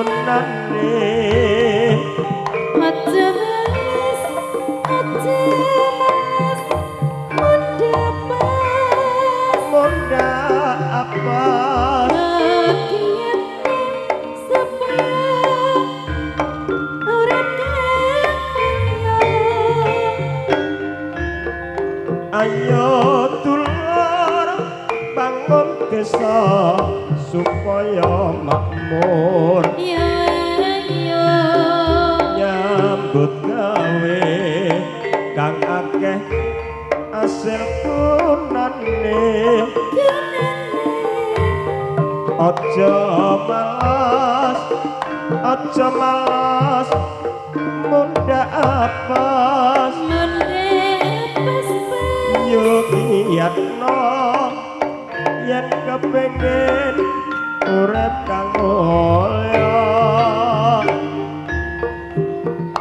gunane. Aja males, aja males mundhak pas, mundhak apa. Ayo dulur bangun desa supaya makmur. Iya iya. Nyambut gawe kang akeh asil gunane. Aja malas, aja malas mundhak apas. Yo kiyatno yen kepengin urip kang mulya.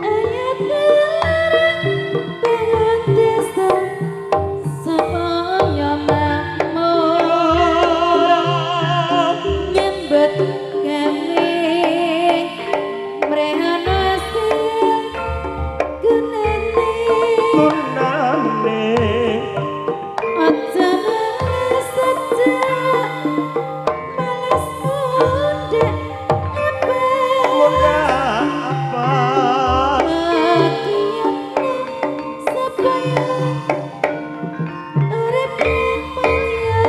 Ayo dulur bangun desa supaya makmur. Nyambut gawe mrehana hasil gunane. Gunane. Aja males, aja males mundhak apa. Mundhak apa. Kiyatno supaya urip kang mulya.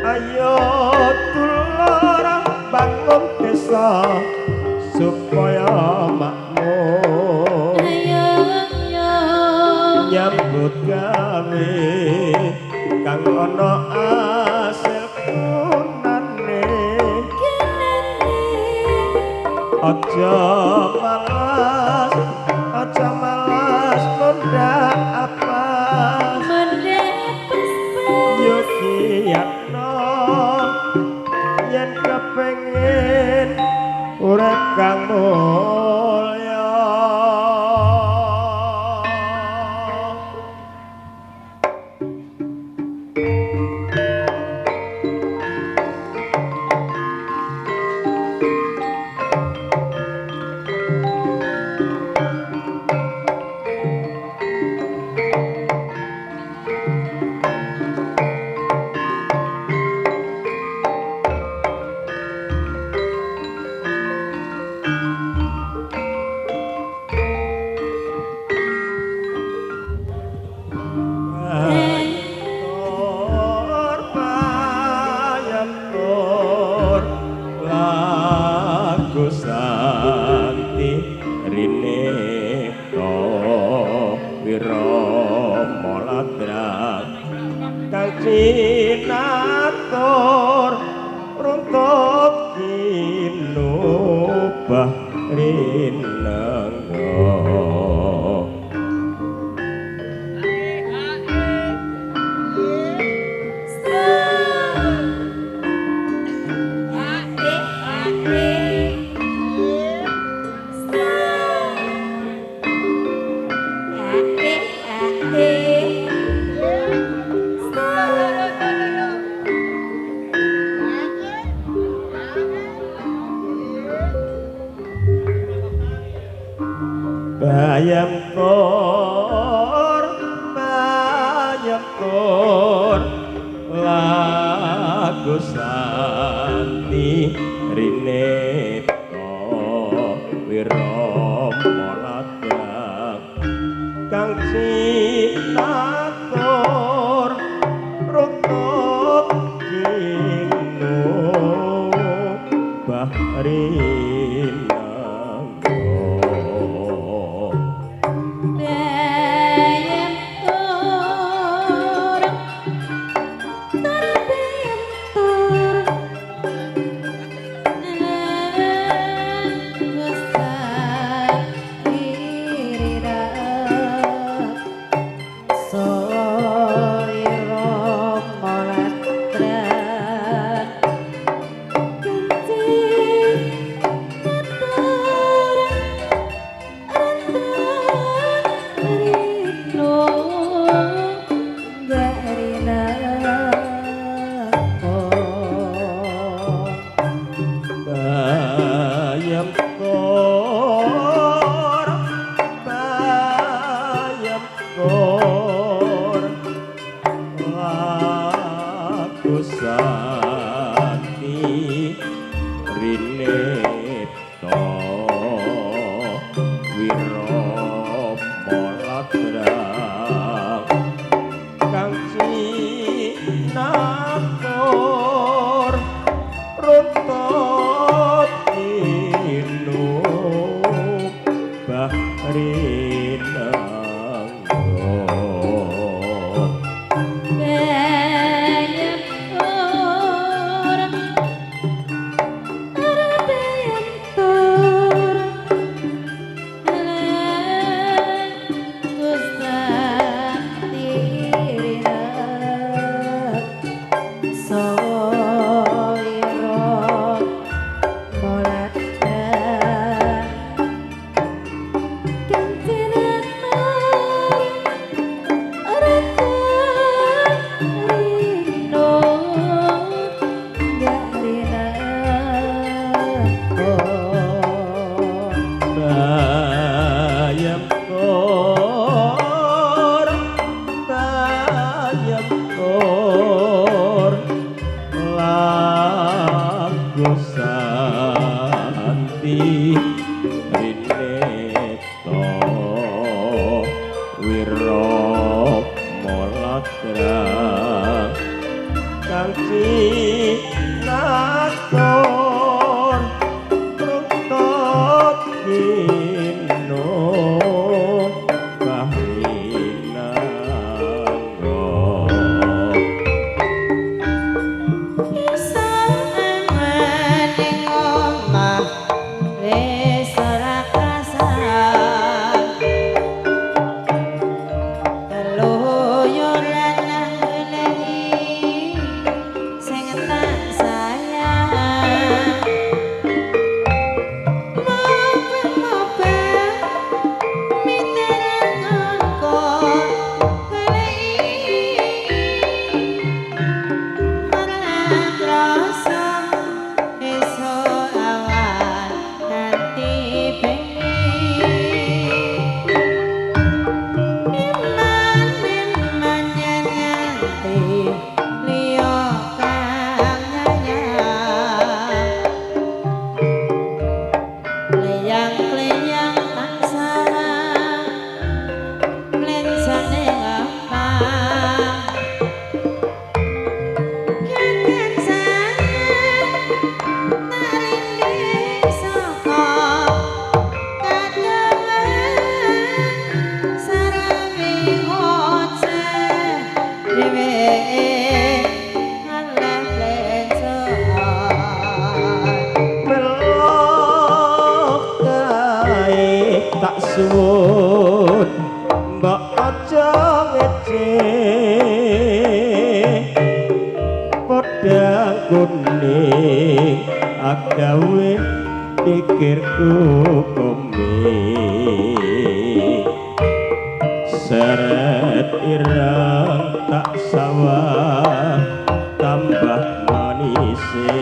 Ayo dulur bangun desa supaya makmur. Ayo ayo. Nyambut gawe kang ana asil gunane. Gunane. Aja malas, aja malas mundhak apas. Mundhak pas-pas. Yo kiyatno yen kepengin urip kang mulya. Tur bayam tur lagu santi rineka wirama ladrang kang cinatur runtut kinubah rinengga. Bayam tur, bayam tur lagu santi rineka wirama ladrang kang cinatur runtut kinubah rinengga. Bayam tur, tur bayam tur lagu santi rinengga wirama ladrang kang Rineta Wirama ladrang kang cinatur runtut inu bahrinangga. Bayem tur bayem tur Gusti rineng Soiro moladang Kencinatur Rata rino Garinangga. Bayem tur bayem tur lagu santi rineta Wirama ladrang kang cinatur runtut inu bahrinangga. Ning omah wis ora krasan, keluyuran nang goleki sing tak sayang. Mobil-mobil miteran angkot goleki ora krasa esuk awan nganti bengi. Iman-iman yen nganti liya kang nyayang, kleyang-kleyang tak sarang mlencane ngepang. Kangen sanget tak rinding saka kadohan sarame ngoceh dheweke ngaleh plencoan. Melok kae tak suwun mbok aja ngece podang kuning agawe pikirku kome seret ireng tak sawah tambah manise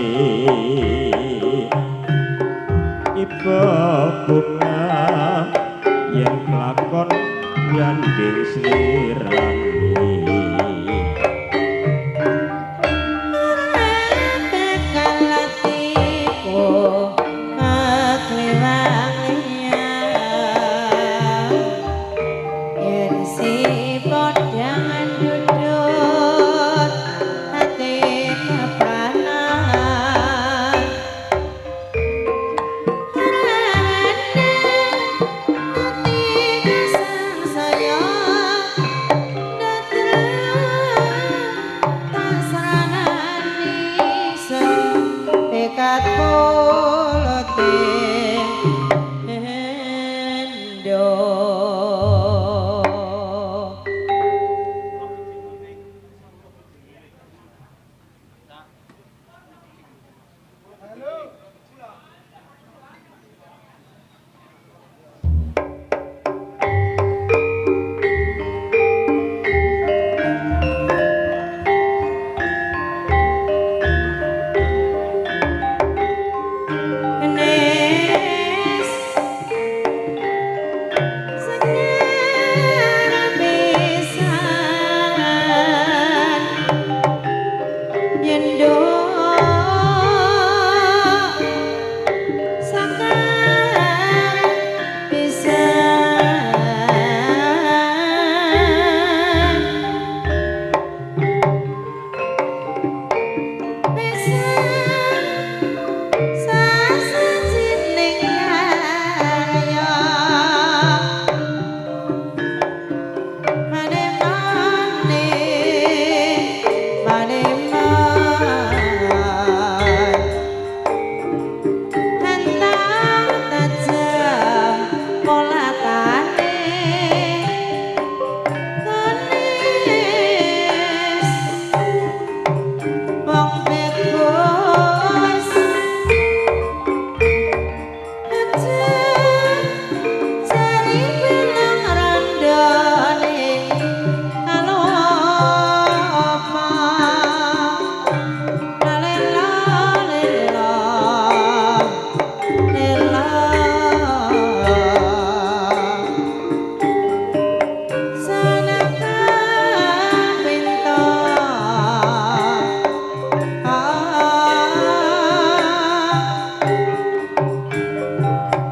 iba bunga yen kelakon nyanding slirane. Bakal atiku keklewang liyang yen si podhangan dudut ati kepranan. Rane ati kasangsaya.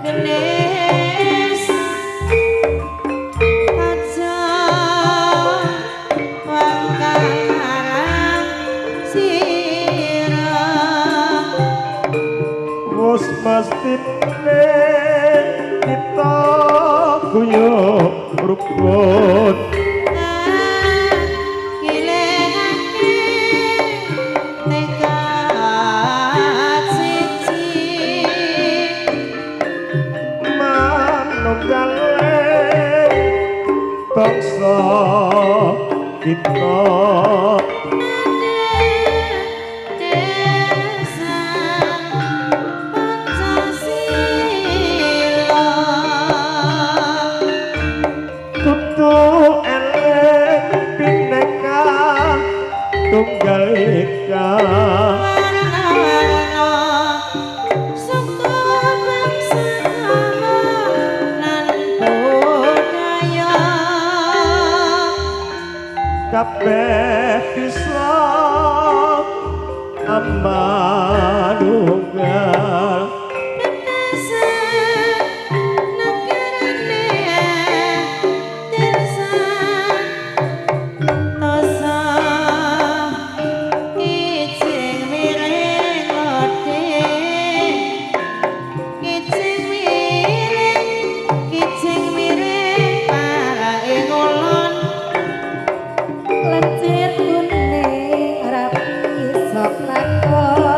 Genes aja wangkarang sira Wis mestine kita guyub rukun Gilengake tekad siji manunggale bangsa kita Desa Pancasila kudu eling bineka tunggal ika warna-warna suku bangsa lan budaya kabeh bisa amanunggal Batasan negarane desa tosa kijing miring lodhe kijing miring parake ngulon Lencir kuning rapi sok lakon.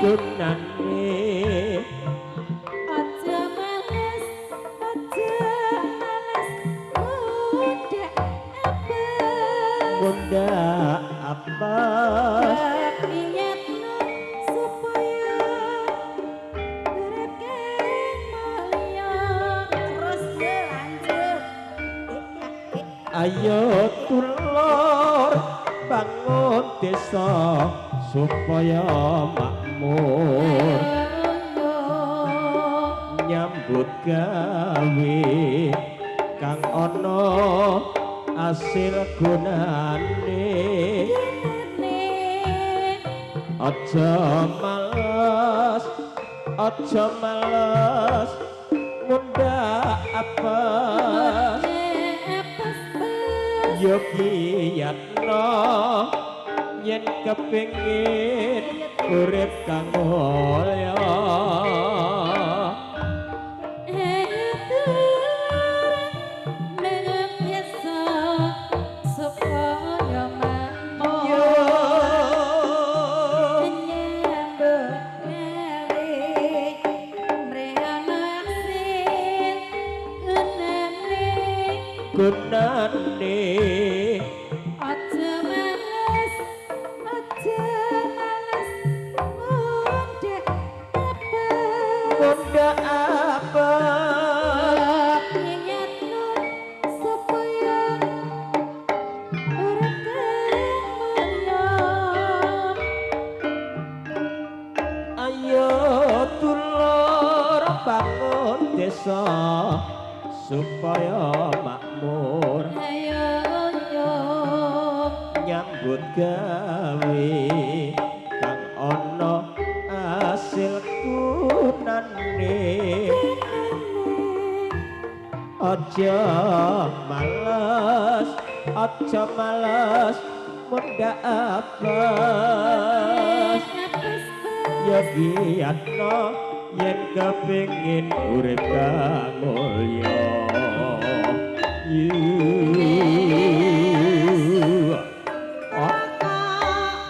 gunane. Aja males, aja males mundhak apa. Mundhak apa. Niatno supaya urip kang mulya. Terus lanjut. Ayo tulur bangun desa supaya makmur. Nyambut gawe kang ana asil gunane. Aja males, aja males mundhak apes. Yo giyatno yen kepengin urip kang mulya. Gunane. Aja males, aja males mundhak apes. Mundhak apes. Niatno supaya urip kang mulya. Ayo tulur bangun desa supaya makmur. Ayo yo nyambut gawe kang ana asil gunane. Aja males, aja males mundhak apes. Ya giyatno yen kepengin urip kang mulya.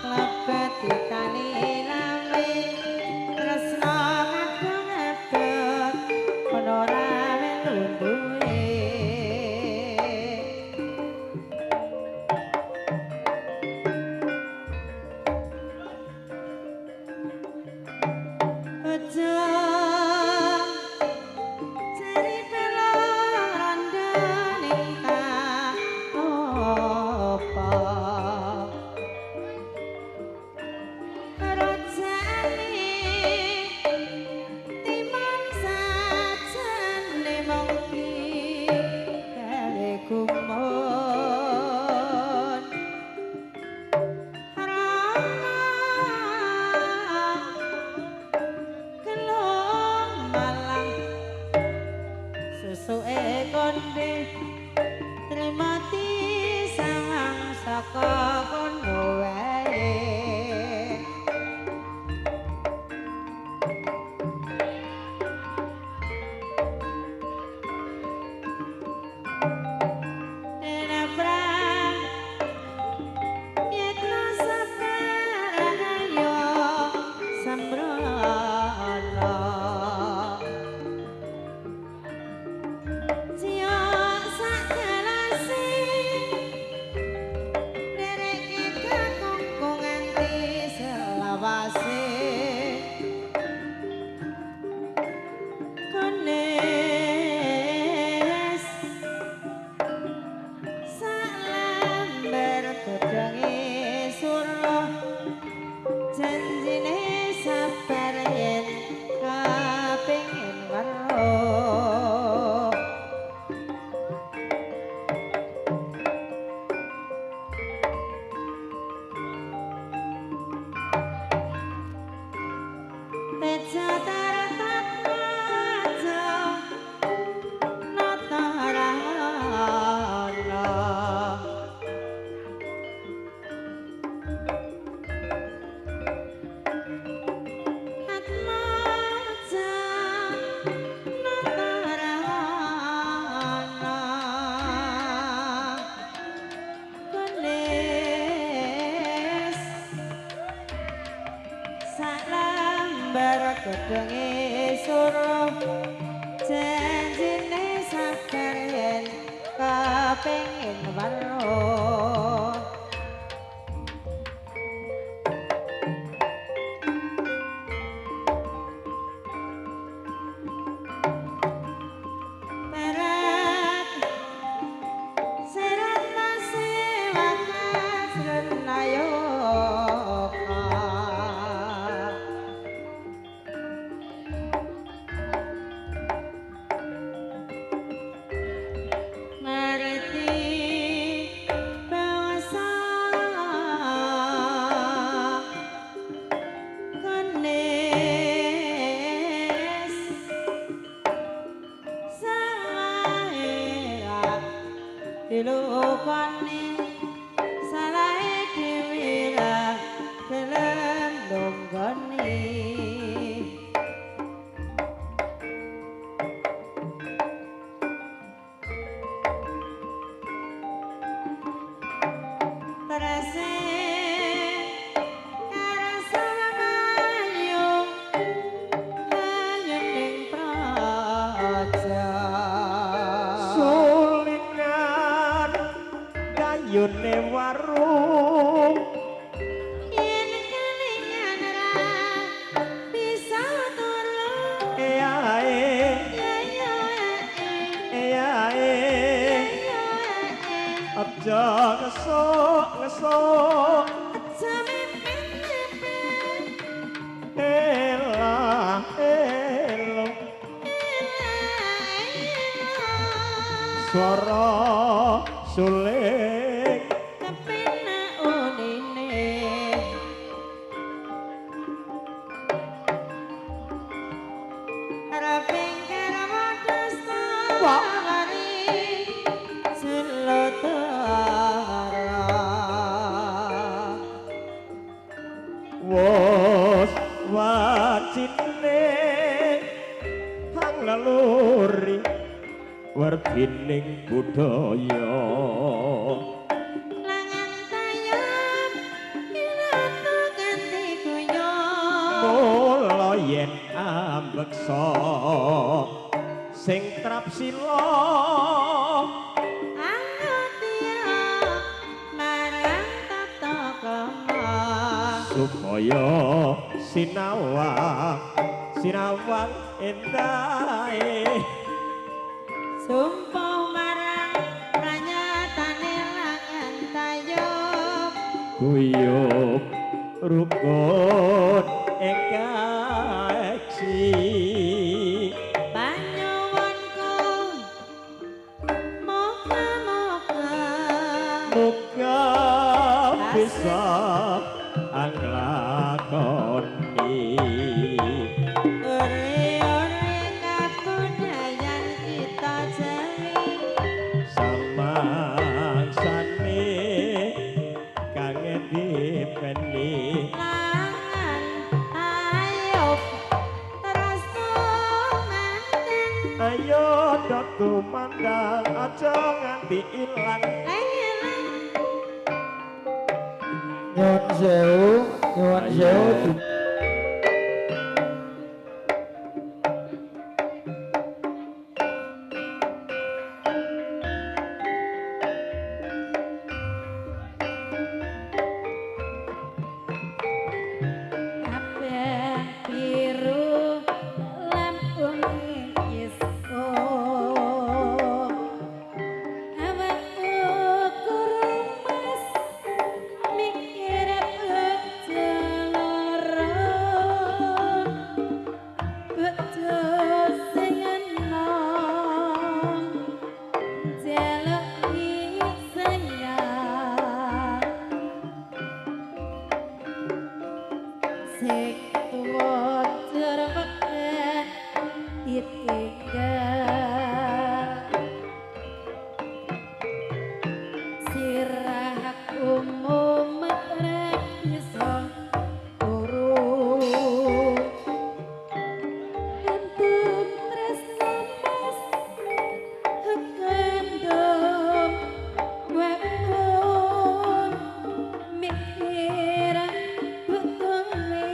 Klebet ditali lame tresna kadung adot ana ora melu duwe. Aja cari pelong rondo ning kanopa. Rojane timan sajane mung gawe gumun. Rama kelong malang susuke konde trimati sawang saka kono wae. Kones salamber godhonge surah janjine sabar yen kepengin weruh. lamber godhonge suruh janjine sabar yen kepengin weruh. Perak serat wakas renayoka ngerti bangsa kenis salah dilukoni salahe dhewe ra gelem nunggoni. Terase karasana ayu ning praja sulingan kayune warung yen kelingan ra bisa turu eae ya eae aja ngesuk ngesuk aja mepet-mepet elah elo swara suling kepenak unine areping garwa dasta wari selotara wos wajine hang leluri werdining budaya langan tayub ilatu ganti guyub mula yen ambeksa sing trap sila anggotya marang tata krama supaya sinawang sinawang endahe sumpah marang pranyatane langan tayub guyub rukun ing kaeksi panyuwunku moga-moga muga bisa anglakoni ore-ore kabudayan kita Jawi samangsane kang dipeni langan ayub terus tumandang ayo do tumandang aja nganti ilang. Nyuwun sewu, nyuwun sewu. Abang biru lampung iso awakku kurumas mikir bojo loro bojo sing enom njaluk sayang sing tuwa cerweken ditinggal sirah umum ra iso turu entum tresno mas kandhong wektu mikir betule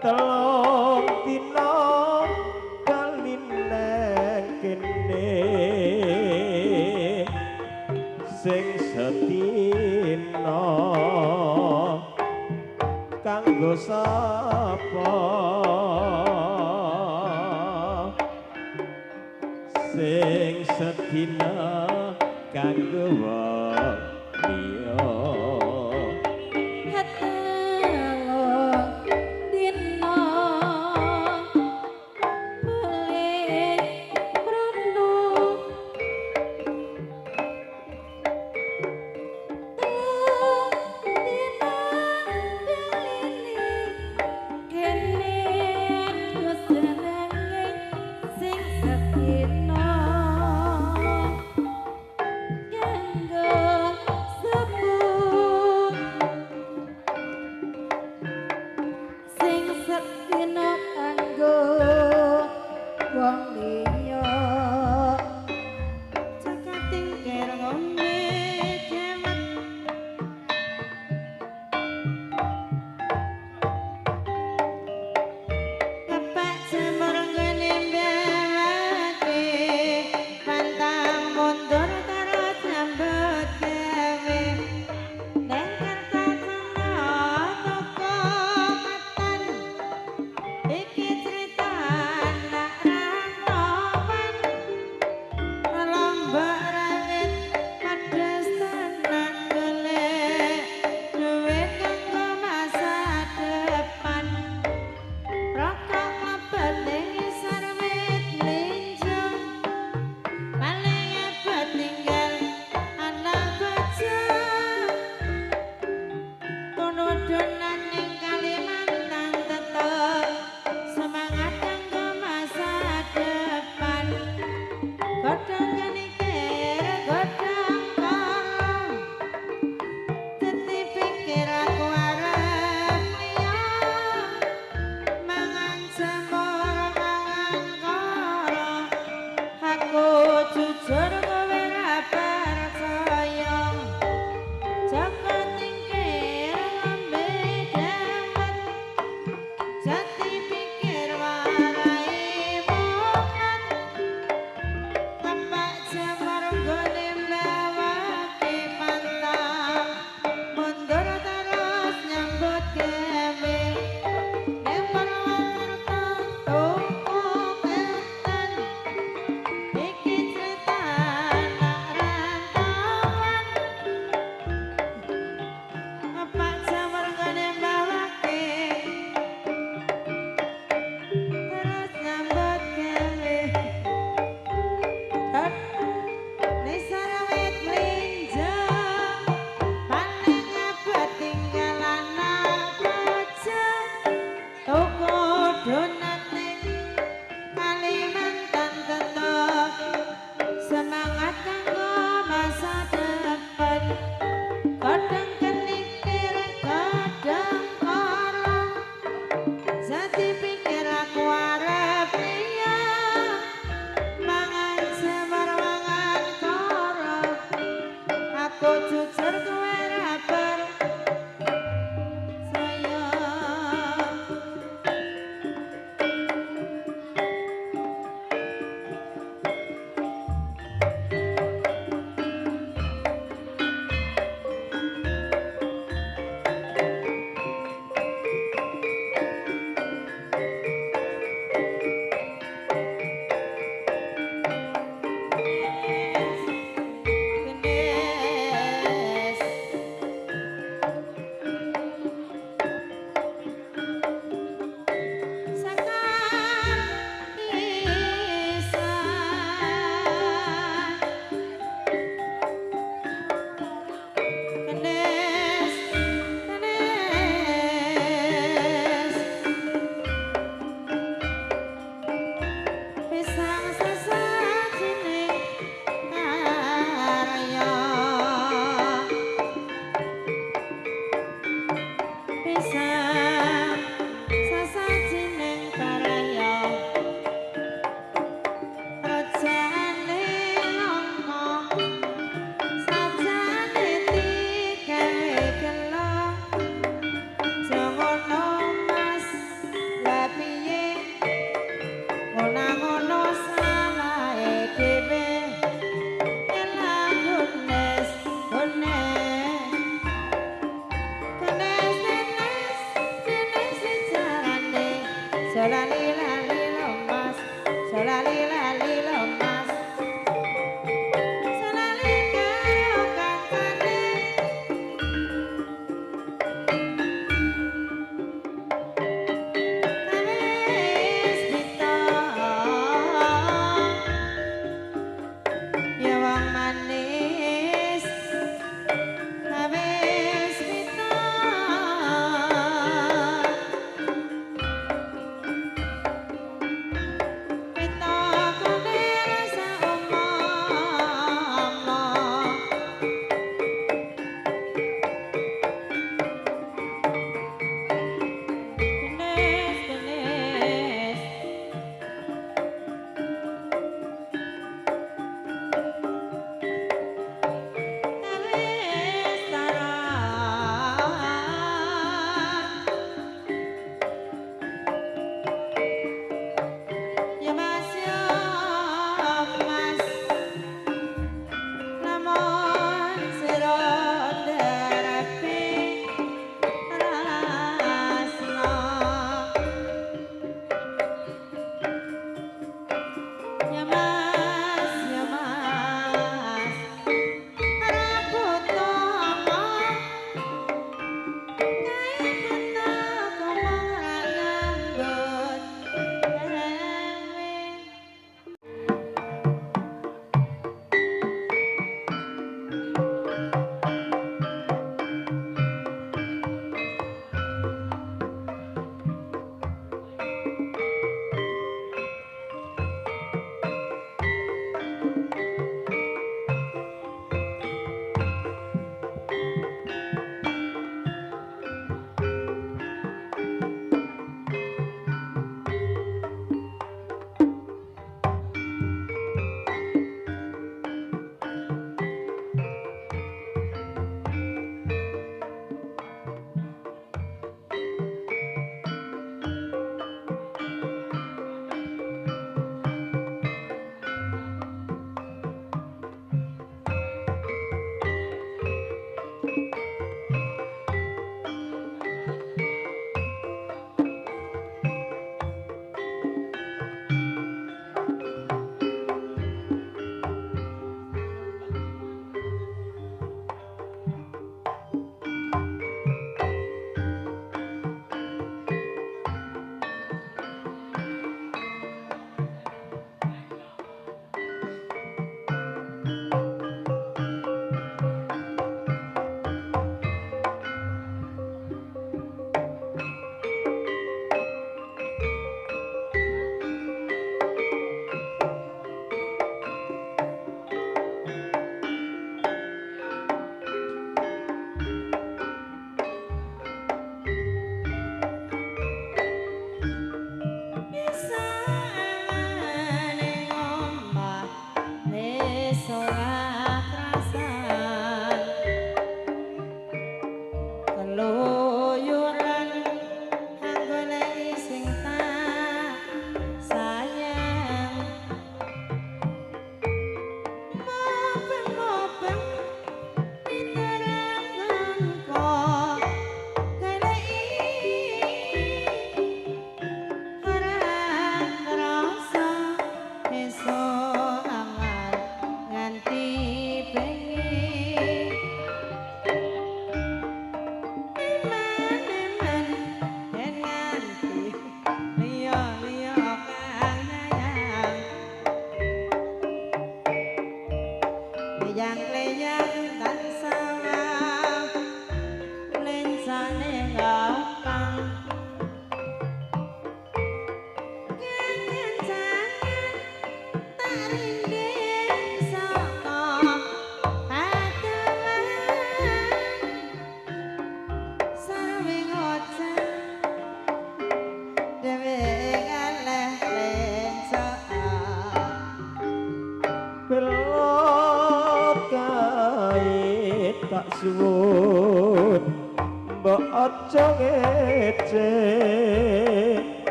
Telung dina bali nang kene sing sedina kanggo sapa sing sedina kanggo wong liya.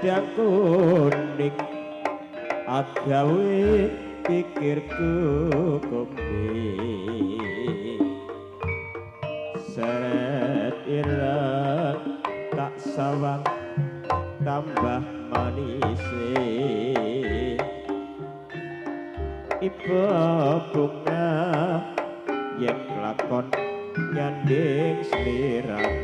Selendang kuning agawe pikirku kombe seret ireng tak sawang tambah manise ibu bunga yen kelakon nyanding slirane.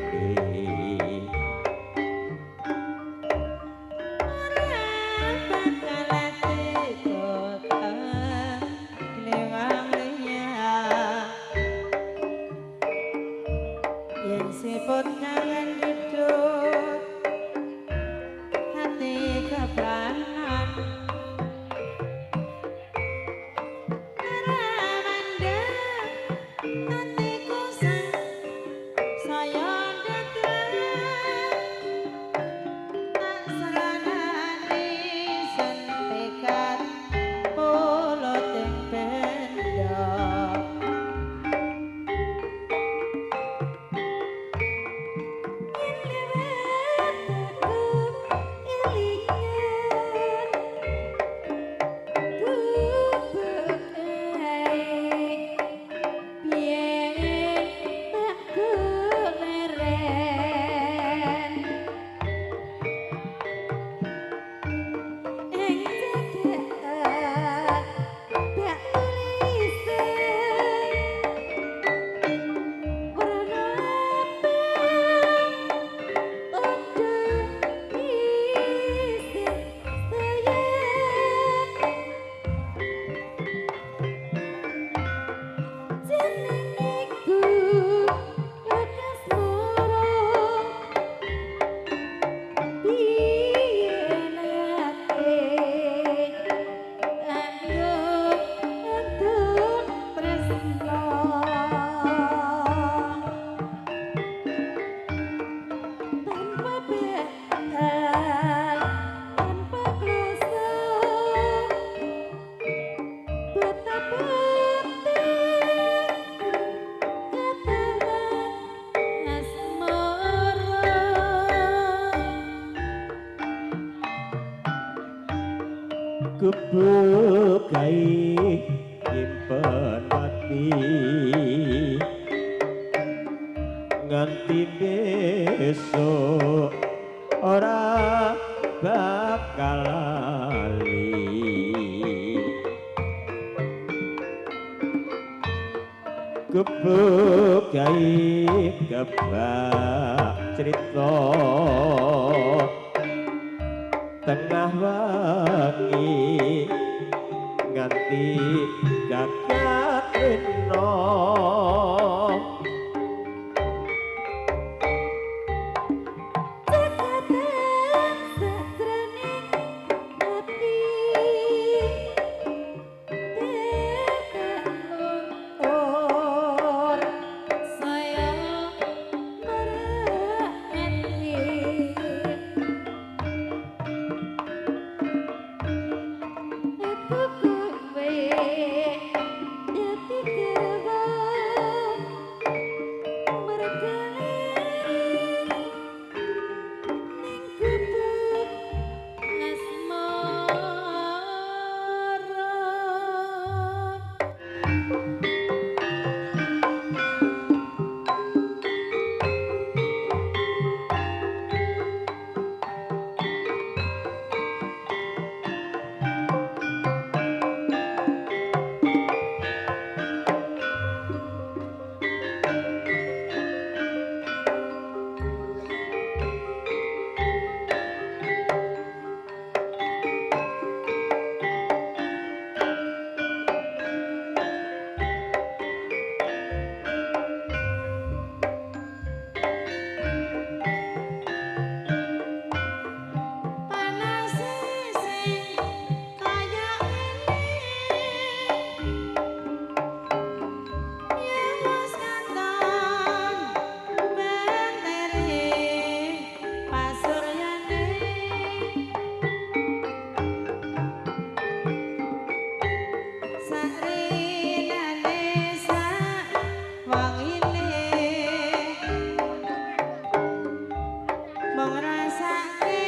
Kebukai nyimpen ati nganti besok ora bakal lali. Kebukai kebak cerita tengah wangi nganti gagat rena. Cekatan sajroning ati tekan luntur saya merhati. Mong rasake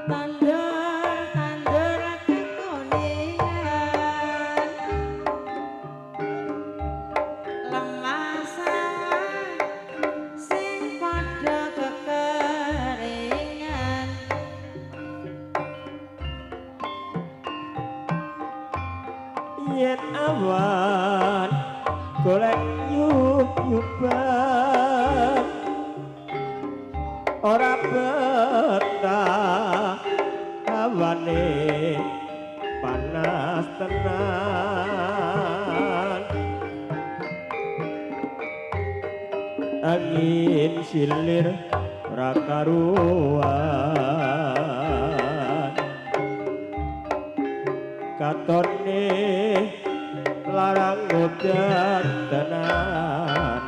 Tandur-tandur kekuningan, lemah sawah sing padha kekeringan. Yen awan golek yub-yuban ora betah hawane panas tenan. Angin silir ra karuan katone larang udan tenanan.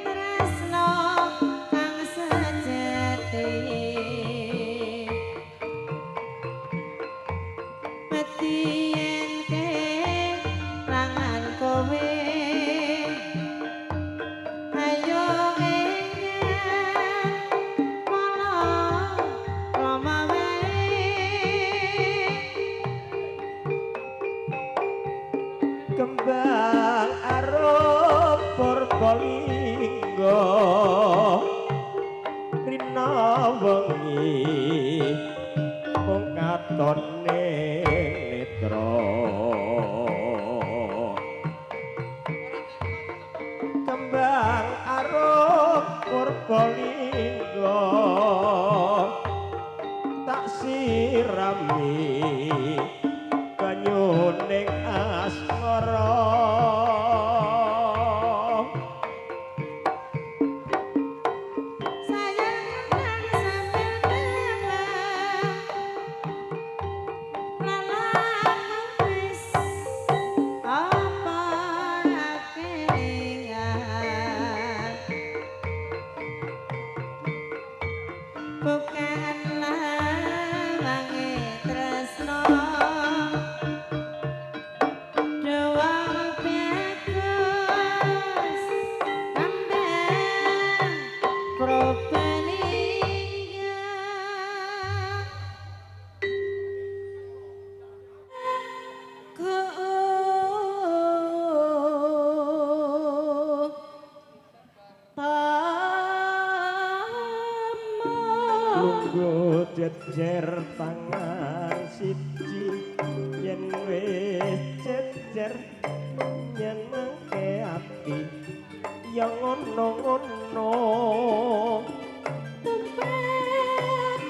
Tresno kang sejati. Dina wengi mung katone netra kembang arum Purbalingga tak sirami banyuning asmara. Jejer tangan siji yen wis jejer nyenengke ati ya ngono-ngono tumpet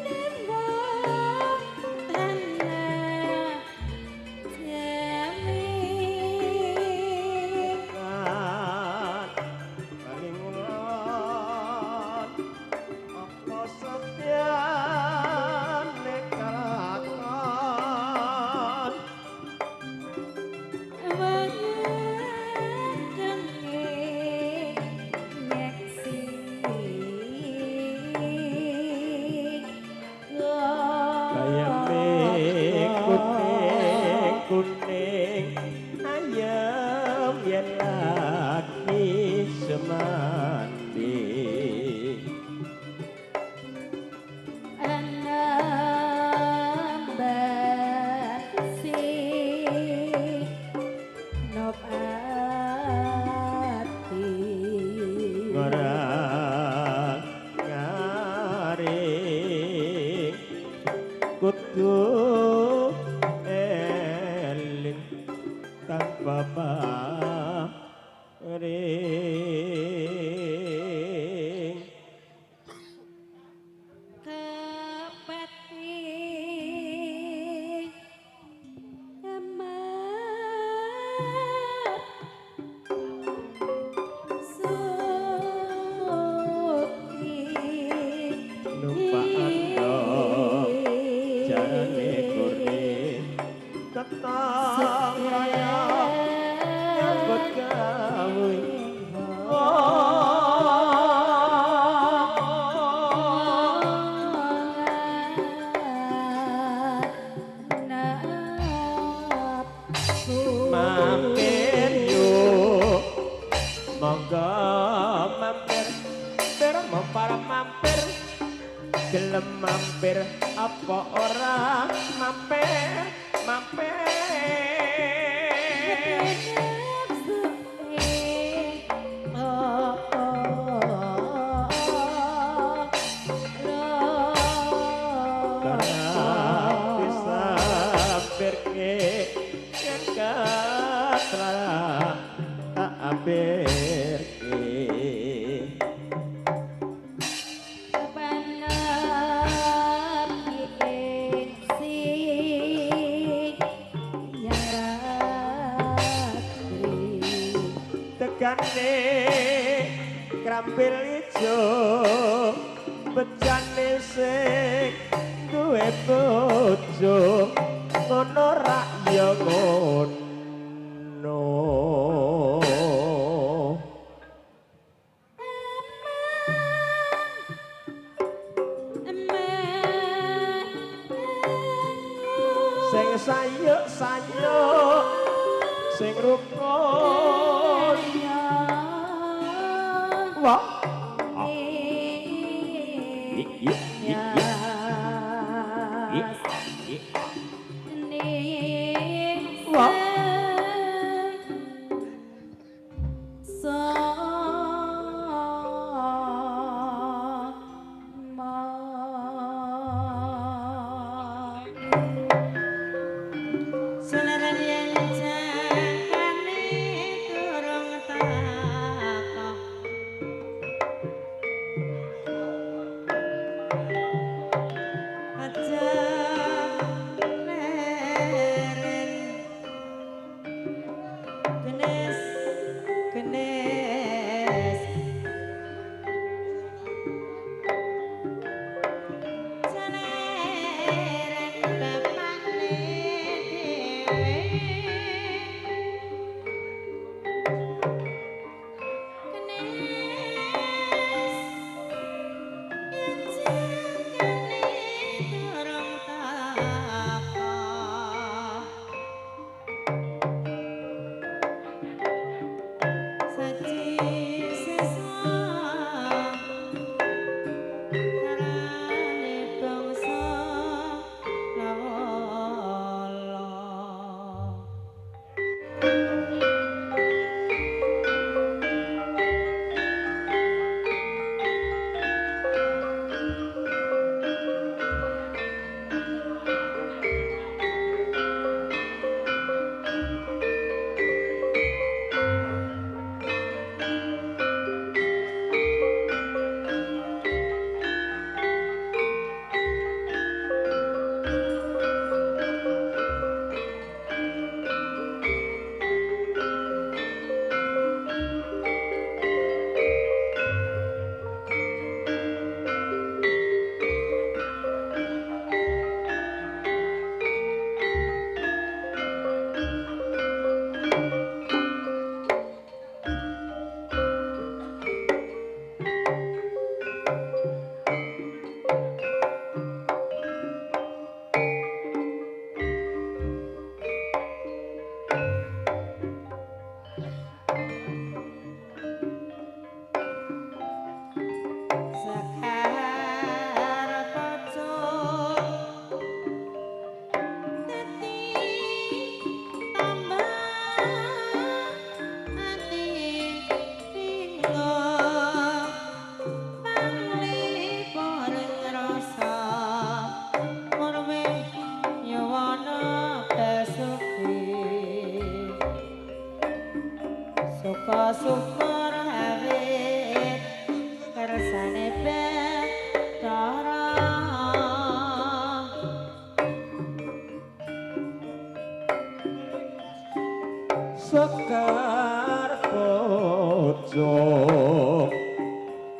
nembang tanah jami paling ulon apa setia kuning ayam yen lagi semandi anambah si nop ati ngorang ngare kudu tanpa paring kepati amat suti numpak andong jarane kore tetap raya nyambut gawe. Mampir yuk, monggo mampir, mampir para mampir, gelem mampir apa ora mampir, mampir. Tegane krampil ijo bejane sing duwe bojo ngono rak ya ngono. Sing sayuk-sayuk sing rukun wah wah so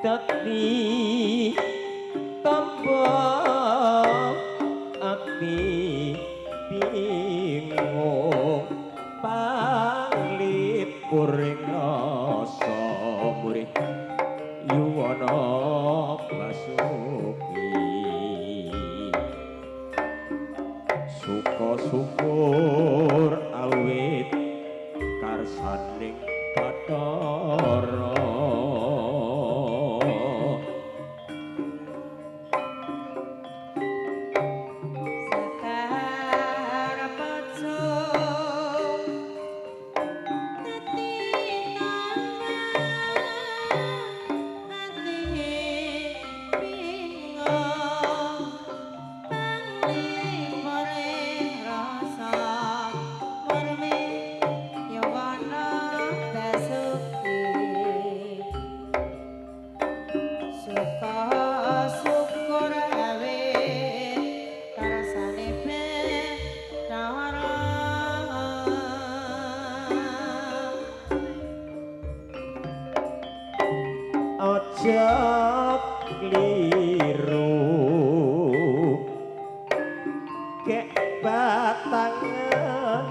Dadi tamba ati bingung panglipur ing rasa murih yuwana basuki. Suka syukur awit karsaning Bathara. Sekar pocong dadi tamba ati bingung panglipure rasa murmi yowana basuki. Suka syukur awit karsane Bathara. Aja kliru kek batangan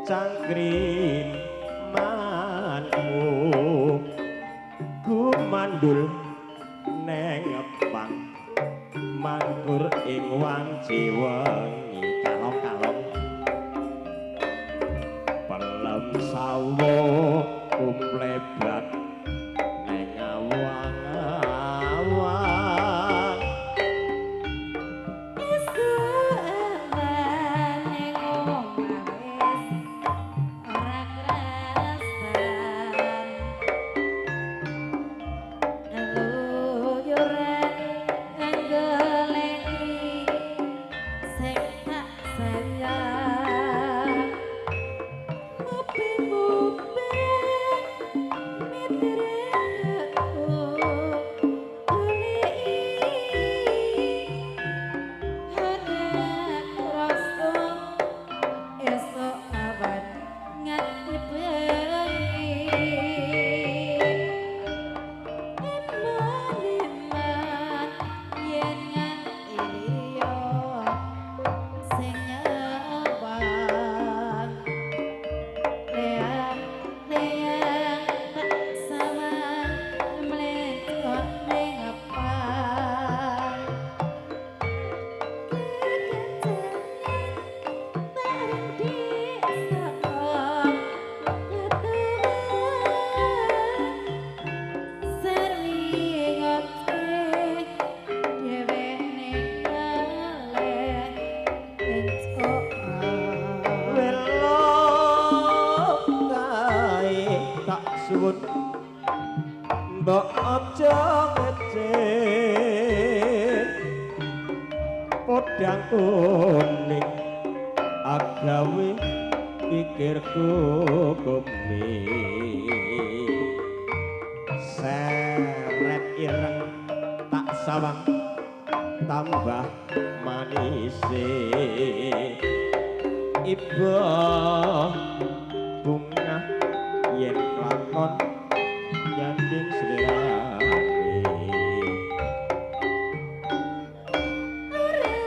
cangkrin manmu gumandul neng pang mangkur ing wanci wengi kalong-kalong pelem sawo kumplebat neng awang-awang. Esuk awan ning omah wis ora krasan. Keluyuran nggoleki sing tak sayang. Mubeng-mubeng mitreku goleki ora krasa esuk awan nganti bengi. Eman-eman yen nganti liya sing nyawang. Leang-leang tak sawang mlecot ning pang. Kekencengan tak rendik saka ketuwan. Seringote dhewe ning kaleh encokan. Welo kae tak suwun mbok aja ngecek podang kuning agawe pikirku gemi. Seret ireng tak sawang tambah manise iba bunga yen lakon nyanding slirane. Ora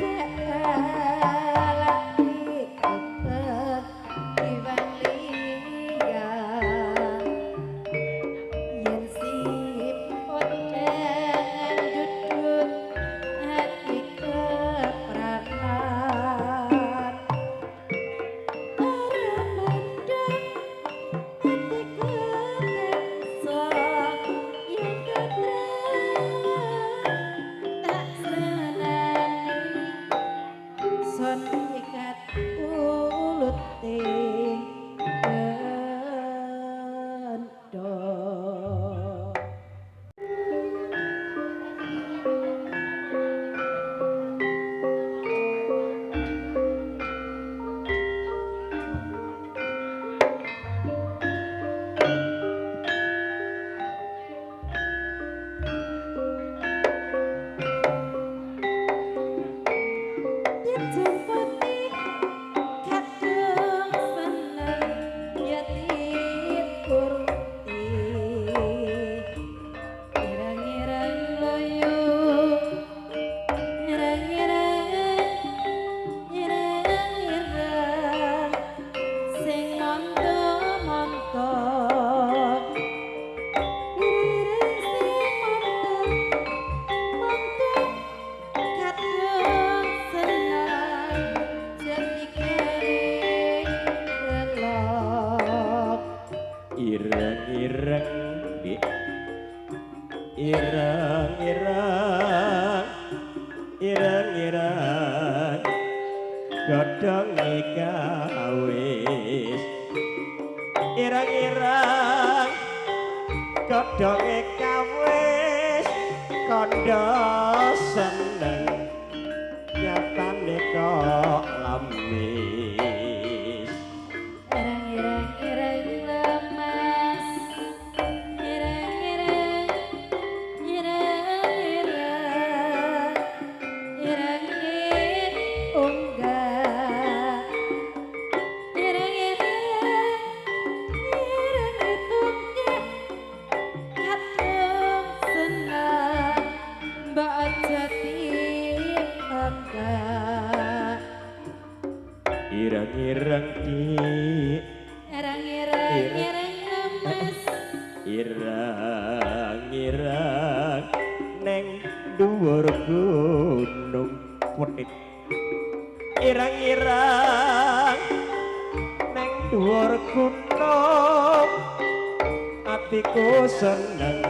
bakal ati kekeh iwang liya. Yen si podang dudut ati kepranan. Ora Ireng-ireng ireng-ireng godhonge kawis. Ireng-ireng godhonge kawis kandha seneng nyatane kok lamis. Ireng-ireng ireng lemas. Ireng-ireng ireng-ireng ireng unggah. Ireng-ireng ireng tunggah kadung seneng mbak jati bangga. Ireng-ireng di Ireng-ireng ireng lemas. Ireng-ireng neng dhuwur gunung Putih. Ireng-ireng neng dhuwur gunung atiku seneng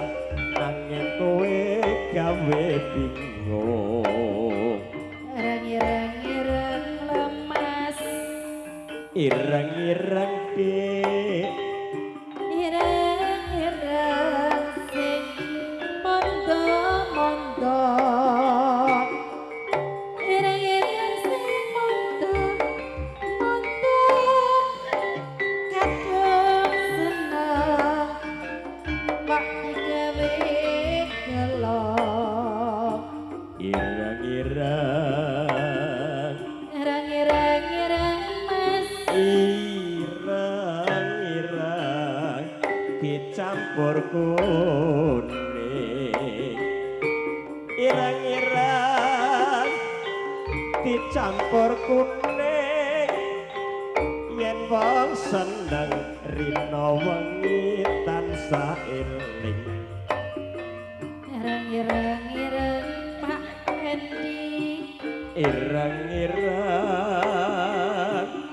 nanging kowe gawe bingung. Ireng-ireng ireng lemas. Ireng-ireng dik Ireng-ireng sing mondo-mondo. Ireng-ireng sing mondo-mondo kadung seneng kok digawe gelo. Ireng-ireng Ireng-ireng ireng mas. Ireng-ireng dicampur kuning. Ireng-ireng dicampur kuning yen wong seneng rina wengi tansah eling. Ireng-ireng ireng Pak Hendi. Ireng-ireng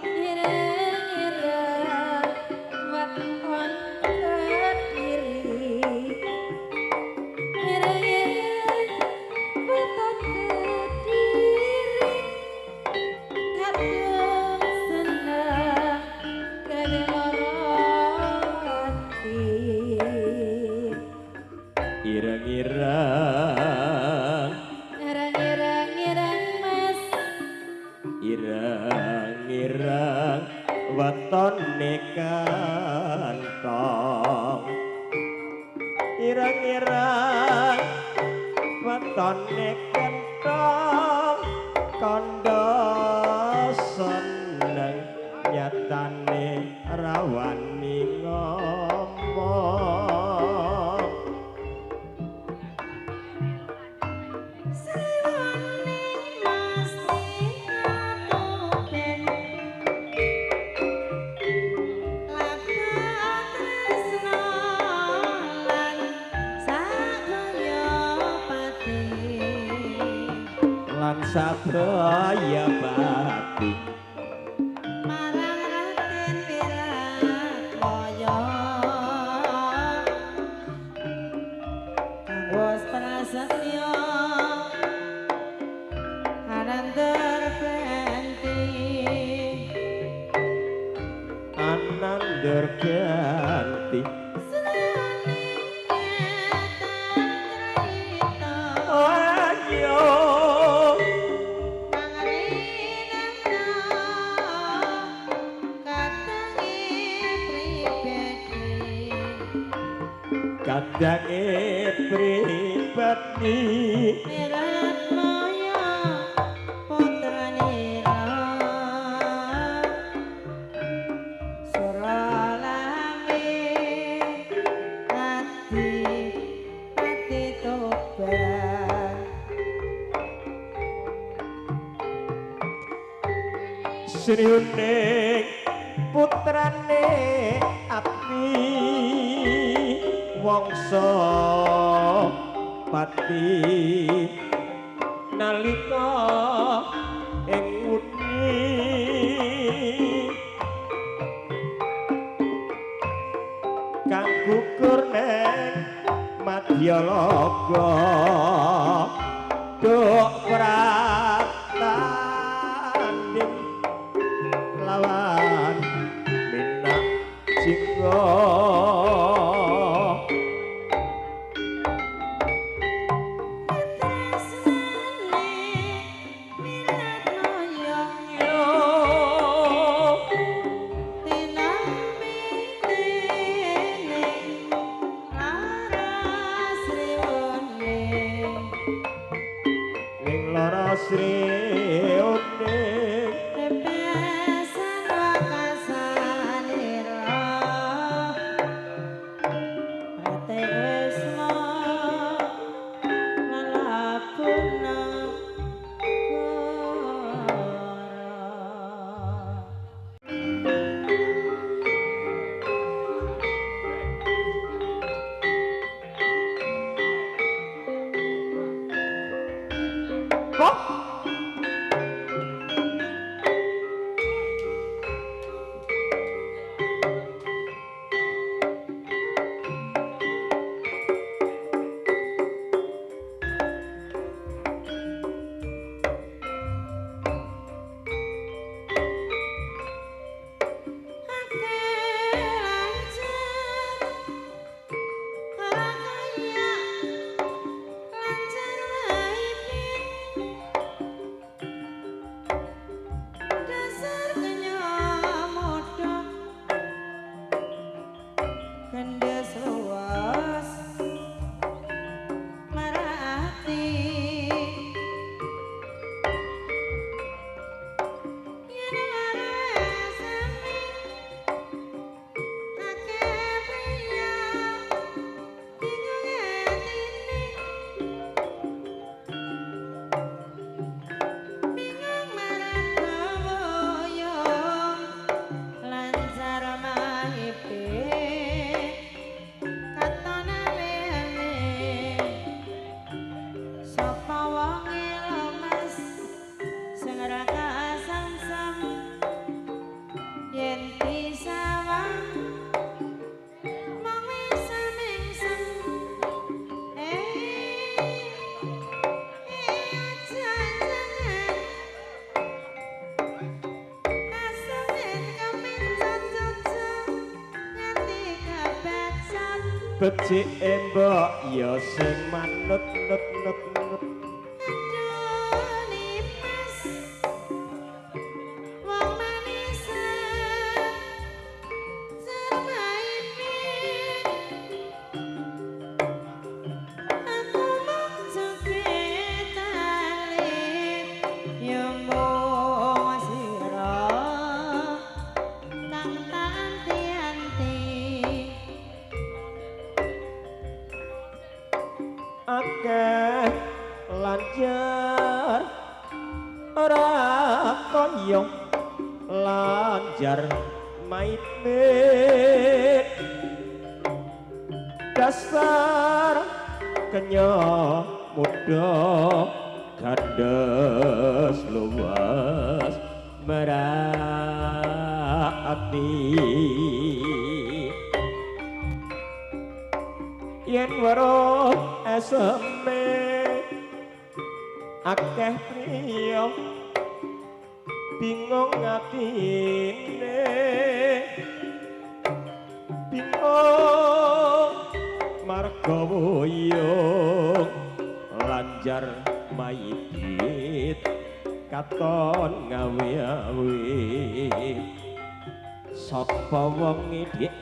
Ireng-ireng weton Kediri. Ireng-ireng weton Kediri kadung seneng gawe lara ati. Ireng-ireng Ireng-ireng ireng mas. Ireng-ireng wetone kantong. Ireng-ireng wetone kantong kandha seneng nyatane rawani ngomong. Sriwaning mesti atuben lapat tresno lan sabaya pati. Lan sabaya pati Marang Raden Wiratmaya kang wis prasetya anandar ganti. Anandur ganti. Sriwaning ketan crita Ayo mangrinana katange pribadi. Kadange pribadi. Wiratmaya putranira Suralami Adi Tuban. Sriuning putrane Abdi Wangsa Pati nalika ing uni kang gugur neng Madya. Wadyalaga duk pratanding lawan Minak Jingga. Becik mbok ya sing manut nut nut nut. Aduh nimas wong manis sermaine aku mung joget alit ya mung sira kang tak anti-anti. Akeh lancar ora kaya lancar maine dasar kenya muda gandes luwes merati yen weruh eseme akeh priya bingung atine bingung marga wuyung lanjar mayit katon ngawe-awe sapa wong dik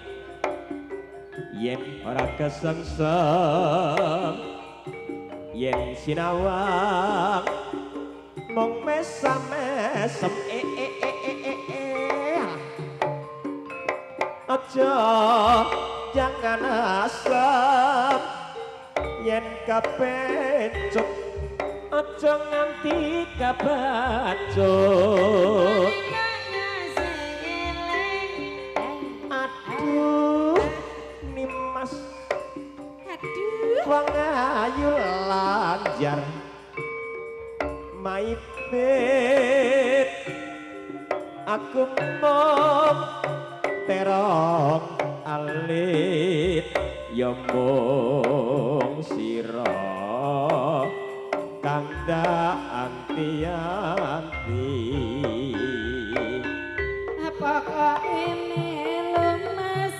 yen ora kesengsem yen sinawang mung mesam-mesem aja jangan asem yen kepecut aja nganti kebacut. Aduh nimas aduh wong ayu lanjar maipit aku mung terong alit ya mung mung sira kang dak anti-anti. Pokoke melu Mas.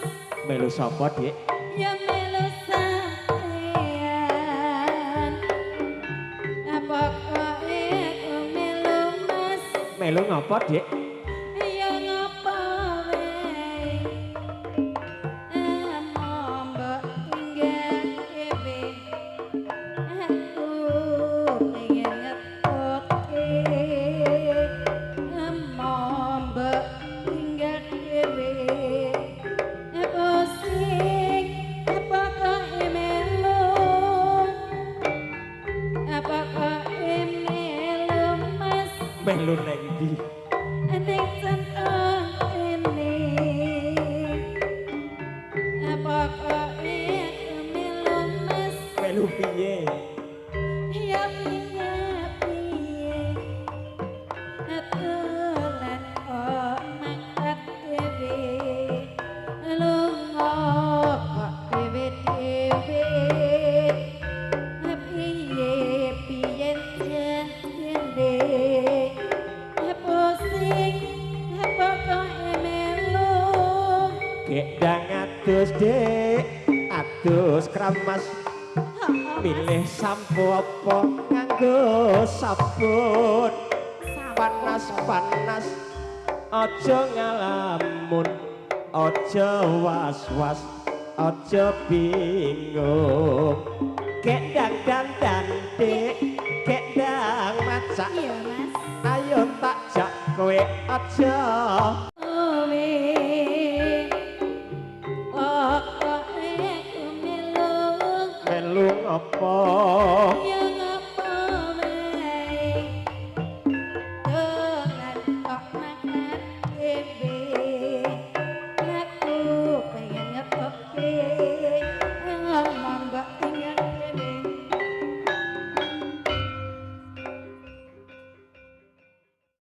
Melu sapa, Dik? Ya melu sampean. Pokoke aku melu Mas. Melu ngapa, Dik? Ya ngapa wae. Mbok tinggal dhewe. Aku pengen ngetutke. Mbok tinggal dhewe. Pusing pokoke melu. Pokoke melu Mas. Melu neng ndi? Ning centong ini. Pokoke aku melu Mas. Melu piye? Ya piye piye. Aturan kok mangkat dhewe. Lunga kok dhewe-dhewe. Piye piye jane. Pusing pokoke melu. Gendang adus, Dik, adus kramas. Milih sampo apa nganggo sabun. Panas-panas aja ngalamun, aja was-was, aja bingung. Gendang dandan, Dik, gendang macak. Iya Mas. Ayo tak jak kowe aja. Kowe pokoke aku melu. Melu ngapa? Ya